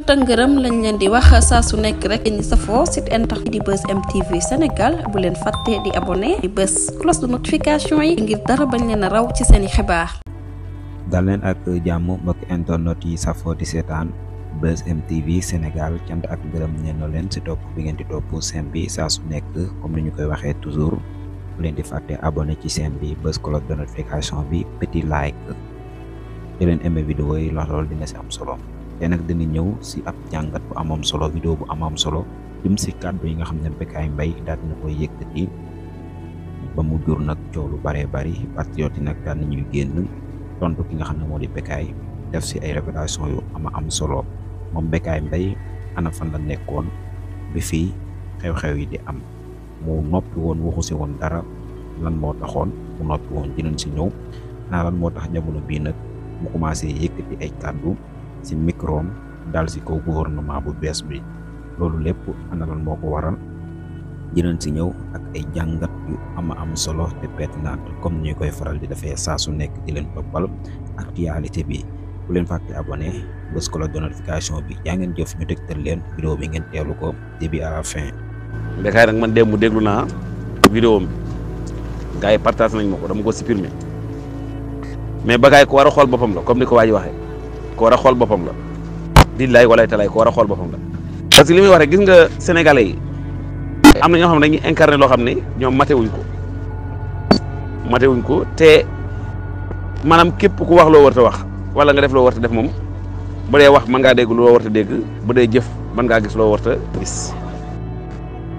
tëngërëm lañ leen di wax saa su nekk rek ñi safoo site internet di Buzz M TV Sénégal bu leen fàtte di abonné di bës cloche de notification yi ngir dara bañ leen a raw ci seeni xibaar. dal leen ak jàmm mbokk internet yi safoo di seetaan Buzz M TV Sénégal cant ak gërëm ñeen leen si topp bi ngeen di topp chaîne bi saa su nekk comme ni ñu koy waxee toujours bu leen di fàtte abonné ci chaîne bi bës cloche de notification bi petit like di leen aimé vidéo yi lool dina si am solo. te nag dina ñëw si ab jàngat bu amam solo vidéo bu amam solo jëm si kàddu yi nga xam ne Bécaye Mbaye daal dina koy yëkkati ba mu jur nag coow lu bëree bëri patriote yi nag daal nañuy génn tontu ki nga xam ne moo di Bécaye def si ay révélation yu am solo moom Bécaye Mbaye ana fan la nekkoon bi fii xew-xew yi di am mu noppi woon waxu si woon dara lan moo taxoon mu noppi woon dinañ si ñëw naa lan moo tax jamono bii nag mu commencé yëkkati ay kàddu ci microm dal ci kaw gouvernement bu bees bi loolu lépp ana lan moo ko waral dinañ ci ñëw ak ay jàngat yu am solo te pertinente comme ñu koy faral di defee saa su nekk di leen toppal actualité bi bu leen fàtte abonné bës cloche de notification bi yaa ngeen jëf ñu dégtal leen vidéo bi ngeen teelu ko début à la fin. Bécaye nag man démb déglu naa vidéo bi gars yi partage nañ ma ko dama ko supprimer mais Bécaye ko war a xool boppam la comme ni ko waa ji waxee. ko war a xool boppam la billaay walaay talaay ko war a xool boppam la parce que li muy wax rek gis nga sénégalais yi am na ñoo xam ne dañuy incarné loo xam ne ñoom matewuñ ko te maanaam képp ku wax loo warta wax wala nga def loo warta def moom bu dee wax mën ngaa dégg loo warta dégg bu dee jëf mën ngaa gis loo warta gis.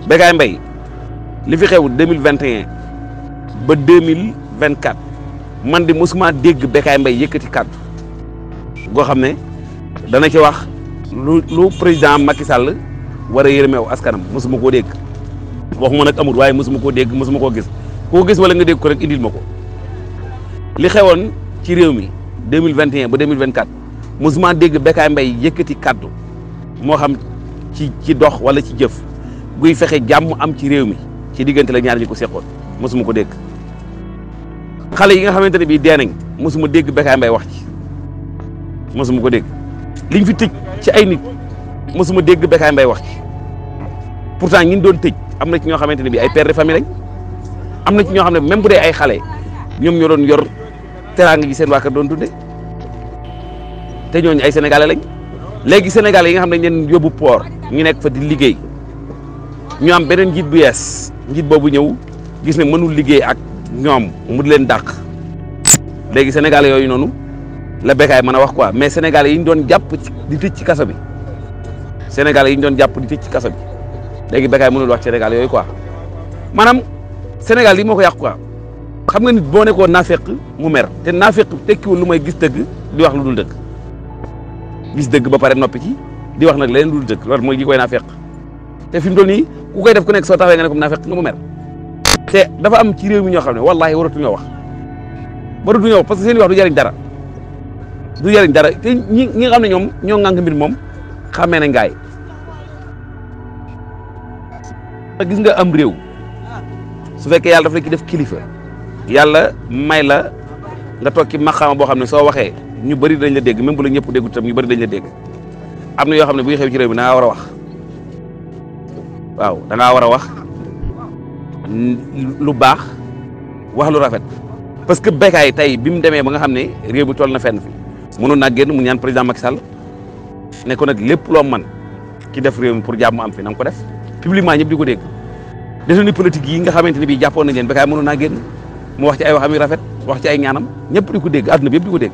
Bécaye Mbaye li fi xew 2021 ba 2024 man di mosuma dégg Bécaye Mbaye yëkkati kàddu goo xam ne dana ci wax lu président Macky Sall war a yërëmeew askanam mosuma koo dégg waxuma nag amul waaye mosuma koo dégg mosuma koo gis koo gis wala nga dégg ko rek indil ma ko li xewoon ci réew mi 2021 ba 2024 mosuma dégg Bécaye Mbaye yëkkati kaddu moo xam ci dox wala ci jëf guy fexe jàmm am ci réew mi ci diggante la ñaar ñi ko seqoon mosuma ko dégg xale yi nga xamante ne bii dee nañ mosuma dégg Bécaye Mbaye wax ci. mosuma ko dégg liñ fi tëj ci ay nit mosuma dégg Bécaye Mbaye wax ci pourtant ñi doon tëj am na ci ñoo xamante ne bii ay père de famille lañ am na ci ñoo xam ne même bu dee ay xale ñoom ñoo doon yor teraanga ji seen waa kër doon dunde te ñooñu ay sénégalais lañ léegi sénégalais yi nga xam ne ñeen yóbbu port ñu nekk fa di liggéey ñu am beneen njiit bu yees njiit boobu ñëw gis ne mënul liggéey ak ñoom mu di leen dàq léegi sénégalais yooyu noonu la Bécaye mën a wax quoi mais sénégalais yi ñu doon jàpp di tëj ci kaso bi sénégalais yi ñu doon jàpp di tëj ci kaso bi léegi Bécaye mënul wax sénégalais yooyu quoi maanaam Sénégal yi moo ko yàq quoi xam nga nit boo nekkoon naafeq mu mer te naafeq tekkiwul lu may gis dëgg di wax lu dul dëgg gis dëgg ba pare noppi ci di wax nag leneen lu dul dëgg loolu mooy gi koy naafeq te fi mu toll nii ku koy def ku nekk soo taxawee nga ne ko naafeq nga mu mer te dafa am ci réew mi ñoo xam ne wallaahi waratuñoo wax parce que seen i wax du jariñ dara. du yariñ dara te ñi nga xam ne ñoom ñoo ŋànk mbir moom xamee nañ gaay gis nga am réew su fekkee yàlla daf la ki def kilifa yàlla may la nga toog ci maqaama boo xam ne soo waxee ñu bëri dañ la dégg même bu la ñëpp déggu tam ñu bëri dañ la dégg am na yoo xam ne buy xew ci réew mi da ngaa war a wax waaw da ngaa war a wax lu baax wax lu rafet parce que Bécaye tey bi mu demee ba nga xam ne réew mi toll na fenn fi mënoon naa génn mu ñaan président Macky Sall ne ko nag lépp loo man ki def réew mi pour jàmm am fi na nga ko def publiquement ñëpp di ko dégg détenu politique yi nga xamante ne bii jàppoon nañ leen Bécaye mënoon naa génn mu wax ci ay waxam yu rafet wax ci ay ñaanam ñëpp di ko dégg adduna bi yëpp di ko dégg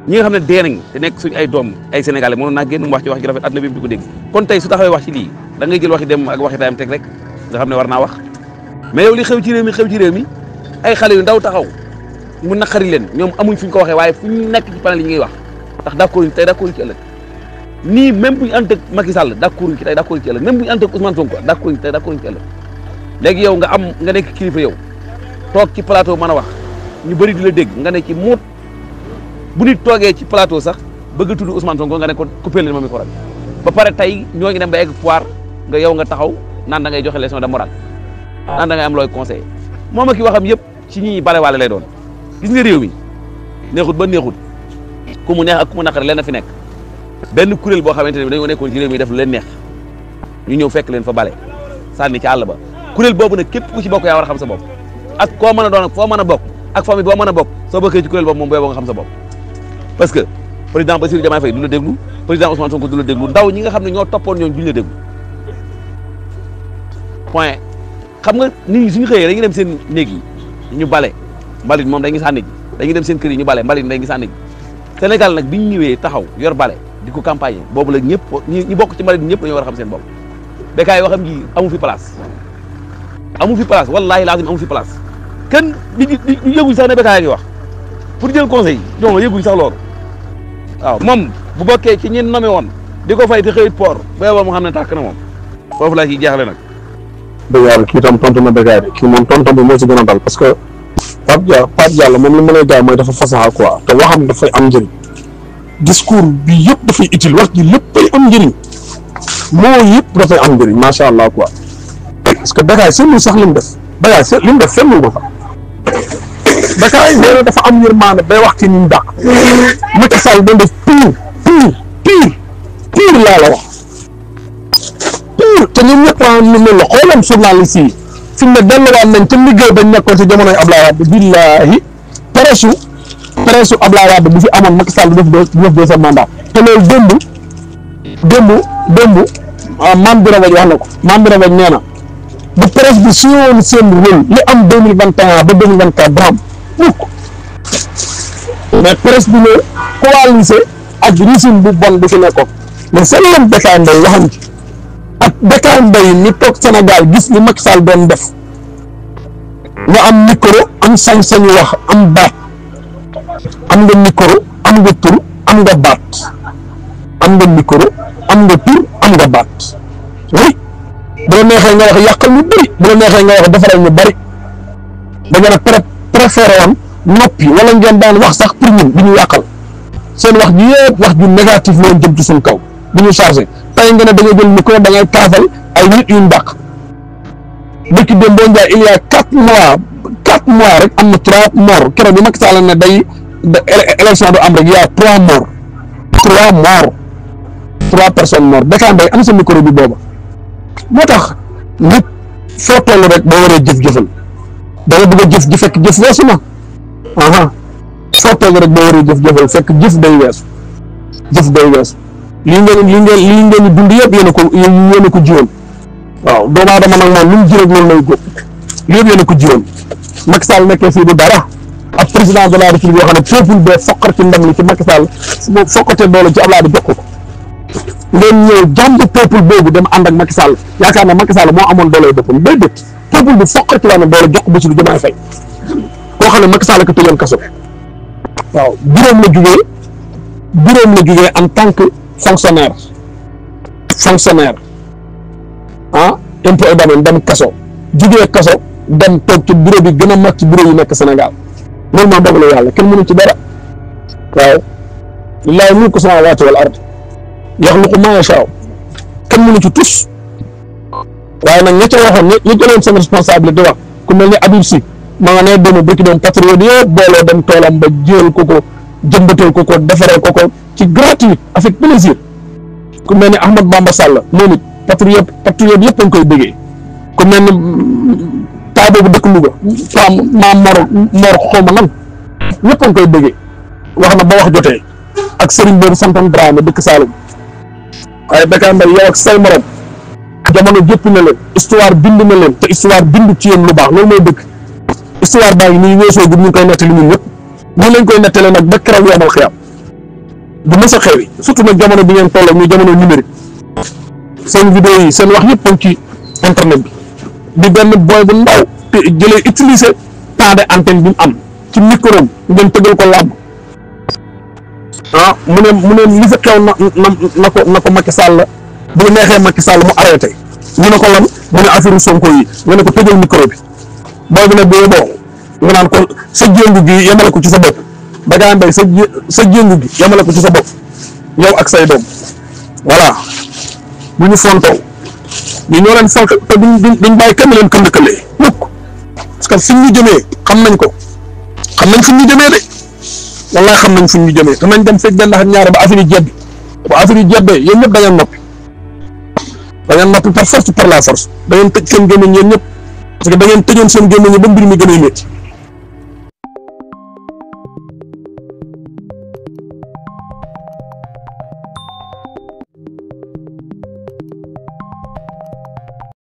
ñi nga xam ne dee nañ te nekk suñu ay doom ay sénégalais mënoon naa génn mu wax ci wax ji rafet adduna bi yëpp di ko dégg kon tey su taxawee wax ci lii da ngay jël waxi dem ak waxi tayam teg rek nga xam ne war naa wax mais yow li xew ci réew mi ay xale yu ndaw taxaw mu naqari leen ñoom amuñ fu ñu ko waxee waaye fu ñu nekk ci panel yi ngay wax ndax d'accord ñu tey d'accord ci ëllëg nii même bu ñu ànd ak Macky Sall d'accord ci tey d'accord ci ëllëg même bu ñu ànd ak Ousmane Sonko d'accord ci tey d'accord ci ëllëg léegi yow nga nekk kilifa yow toog ci plateau mën a wax ñu bëri di la dégg nga ne ci muut bu nit toogee ci plateau sax bëgg a tudd Ousmane Sonko nga ne ko coupé leen ma micro bi ba pare tey ñoo ngi dem ba egg foire nga yow nga taxaw naan da ngay joxe leçon de morale naan da ngay am looy conseillé moom ak i waxam yëpp ci ñi balewaale lay doon gis nga réew mi neexut ba neexut ku mu neex ak ku mu naqari leen na fi nekk benn kuréel boo xamante ne dañoo nekkoon ci réew mi def lu leen neex ñu ñëw fekk leen fa bale sànni ci àll ba kuréel boobu nag képp ku ci bokk yaa war a xam sa bopp ak koo mën a doon ak foo mën a bokk ak famille boo mën a bokk soo bokkee ci kuréel boobu moom booy boo nga xam sa bopp parce que président Bassirou Diomaye Faye du la déglu président Ousmane Sonko du la déglu ndaw ñi nga xam ne ñoo toppoon ñoom duñu la déglu point xam nga nit ñi suñu xëyee dañuy dem seen néeg yi ñu bale mbalit moom dañuy sànni ji dañuy dem seen kër yi ñu bale mbalit dañuy sànni ji Sénégal nag bi ñu ñëwee taxaw yor bale di ko campagne boobu la ñëpp ñi bokk ci mbalit ñëpp dañoo war a xam seen bopp Bécaye waxam ji amu fi place wallaahi laazim amu fi place kenn di yëguñ sax ne Bécaye ngi wax pour jël conseil non yëguñ sax loolu waaw moom bu bokkee ci ñin nommé woon di ko fay te xëyit port booba mu xam ne tàkk na moom foofu laa ciy jeexale nag dëgg yàlla kii tam tontu na Bécaye de kii moom tontu bi moo ci gën a dal parce que Pape Diallo moom li ma lay jaay mooy dafa fasaxa quoi te waxam dafay am njëriñ discours bi yëpp dafay utile wax ji léppay am njëriñ moo yëpp dafay am njëriñ macha allah quoi parce que Bécaye seetlu sax li mu def Bécaye li mu def seetlu ko sax Bécaye nee na dafa am yërmande bay wax ci ñu dàq Macky Sall doon def pire laa la wax pire te ñun ñëpp ñu mel la xoolam journaliste yi fi mu ne delluwaat nañ ca liggéey bañ nekkoon ci jamonoy Abdoulaye Wade billahi presse Abdoulaye Wade bu fi amoon Macky Sall du def deuxième mandat te loolu démb Mame Birame Wathie wax na ko Mame Birame Wathie nee na bu presse bi suñu seen rôle li am 2021 ba 2024 du am mukk mais presse bi ne coalisé ak régime bu bon bi fi nekkoon mais seen lam Bécaye Mbaye waxam ci ak Bécaye Mbaye mi toog Sénégal gis ni Macky Sall doon def nga am micro am sañ-sañu wax am baat am nga micro am nga tur am nga baat am nga micro am nga tur am nga baat oui bu la neexee nga wax yàqal ñu bëri bu la neexee nga wax defaral ñu bëri da ngeen a préféré woon noppi wala ngeen daan wax sax pour ñun bi ñu yàqal seen wax ji yëpp wax ju négatif loolu jëm ci suñ kaw bi ñu chargé tey nga ne da ngay jël micro da ngay kaafal ay nit yu ñu dàq dëkk dem boo njaay il y a 4 mois rek am na 3 morts keroog bi Macky Sall ne day élection du am rek il y a 3 morts 3 personnes mortes Bécaye Mbaye am sa micro bi booba moo tax nit foo toll rek boo waree jëf-jëfal da nga bëgg a jëf ji fekk jëf weesu na foo toll rek boo waree jëf-jëfal fekk jëf day weesu lii ngeen di dund yëpp yéen a ko jiwoon waaw doomu aadama nag moom lu mu ji rek loolu lay góob lii yëpp yéen a ko jiwoon Macky Sall nekkee fii du dara ak président de la République yoo xam ne peuple bee foqar ci ndam li ci Macky Sall mu foqate doole ci Abdoulaye jox ko ngeen ñëw jàmb peuple boobu dem ànd ak Macky Sall yaakaar na Macky Sall moo amoon doole boppam déedéet peuple bi foqar ci waa ne doole jox ko Bassirou Diomaye Faye koo xam ne Macky Sall ko tëjoon kaso waaw bureau la jugee en tant que fonctionnaire impôt et domaine dem kaso jugee kaso dem toog ci bureau bi gën a mag ci bureau yi nekk Sénégal loolu moo dogalu yàlla kenn mënu ci dara waaw lillaahi mulku samaawaati wal ard yaxluqu maa yashaa kenn mënu ci tus waaye nag ña ca waxoon ña jëloon seen responsabilité wax ku mel ni Habib Sy ma nga ne demu bëkki doon patriote yëpp booloo dem toolam ba jël ko jëmbatal ko defaree ko ci gratuit avec plaisir ku mel ni Ahmad Bamba Sall moom it patriote yëpp dañ koy bëggee ku mel ni taa boobu dëkk Louga maam Mor xawma nan ñëpp dañ koy bëggee wax na ba wax jotee ak Serigne boobu santan Dramé dëkk Saloum waaye Bécaye Mbaye yow ak say morom jamono jëpp na leen histoire bind na leen te histoire bind ci yéen lu baax loolu mooy dëgg histoire baa ngi nii weesoo gud ñu koy nettali ñun ñëpp ñu lañ koy nettalee nag ba keroog yomal xiyam du mës a xewi surtout nag jamono bi ngeen toll muy jamono numérique seen vidéo yi seen wax yëpp ci internet bi benn boy bu ndaw te jëlee utiliser temps d'antenne bi mu am ci micro ngeen tëggal ko làmb mu ne li fi xew na ko Macky Sall bu neexee Macky Sall mu arrêté ñu ne ko lan mu ne affaire Sonko yi nga ne ko tëjal micro bi booy bi ne boo nga naan ko sa jéngu gi yemale ko ci sa bopp Bécaye Mbaye sa jéngu gi yemale ko ci sa bopp yow ak say doom voilà bu ñu fontoo ñu ñoo leen fonk te duñ bàyyi kenn leen kënd-këlee mukk parce que fi ñu jëmee xam nañ fi ñu jëmee de wallaay xam nañ fi ñu jëmee te nañ dem fekk benn ndax ñaare ba affaire yi jebbi bu affaire yi jebbee yéen ñëpp da ngeen noppi par force par la force da ngeen tëj seen gémmiñ yéen ñëpp parce que da ngeen tëjoon seen gémmiñ ba mbir mi gën a métti